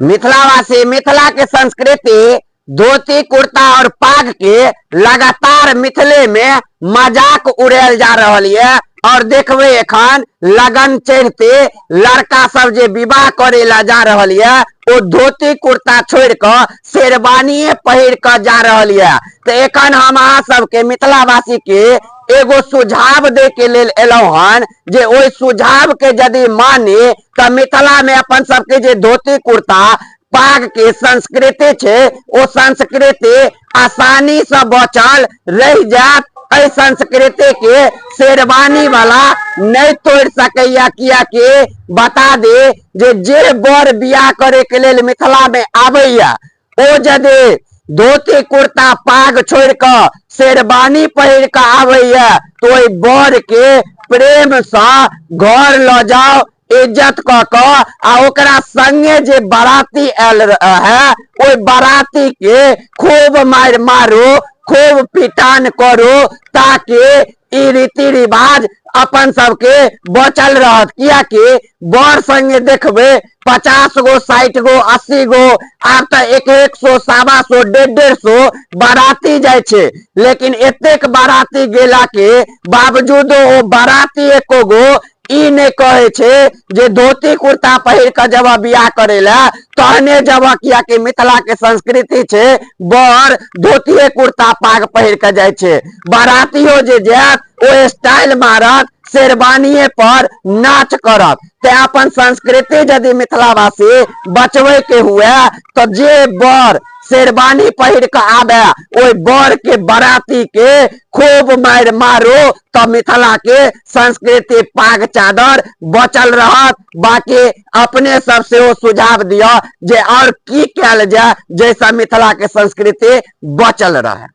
मिथिलावासी मिथिला के संस्कृति धोती कुर्ता और पाग के लगातार मिथिले में मजाक उड़ायल जा रहल ये। और देखबे एखन लगन चढ़ते लड़का सब जे विवाह करे ला जा रहल ये ओ धोती कुर्ता छोड़ के शेरवानी पहिर के जा रहल ये। तो एखन हम अहाँ सबके मिथिलावासी के एगो सुझाव दे के लेल एलहुं हन जे ओहि सुझाव के यदि मानी तऽ मिथिला में अपन सबके जे धोती कुर्ता पाग के संस्कृति छै ओ संस्कृति आसानी से बचल रहि जायत। एहि संस्कृति के शेरवानी वाला नहीं तोड़ सकैया, कियाकि बता दे जे जे बर बियाह करे के लेल मिथिला में आबैया ओ यदि धोती कुर्ता पाग छोड़ के शेरवानी पहिर के आबैया तो ओहि बर के प्रेम से घर ल जाओ, इज्जत क क आ ओकरा संगे जे बाराती आयल है ओहि बाराती के खूब मारि मारू, खूब पिटान करू ताकि ई रीति रिवाज अपन सबके बचल रहत। कियाकि बर संगे देखबे 50 गो 60 गो 80 गो, आब तऽ 100 125 150 150 बाराती जाइ छै, लेकिन एतेक बाराती गेला के बावजूदो ओ बाराती एको गो ई नहि कहै छै जे धोती कुर्ता पहिर के जब बियाह करे ला तहने जब, कियाकि मिथिला के संस्कृति छै बर धोतिए कुर्ता पाग पहिर के जाइ छै। बारातियो जे जायत ओ स्टाइल मारत, शेरवानिए पर नाच करत। ते अपन संस्कृति यदि मिथिलावासी बचबै के हुए तो जे बर शेरवानी पहिर के आबे ओहि बर के बाराती के खूब मारि मारू तो मिथिला के संस्कृति पाग चादर बचल रहत। बाकी अपने सब सेहो सुझाव दिअ जे और की कयल जाय जैसे मिथिला के संस्कृति बचल रहे।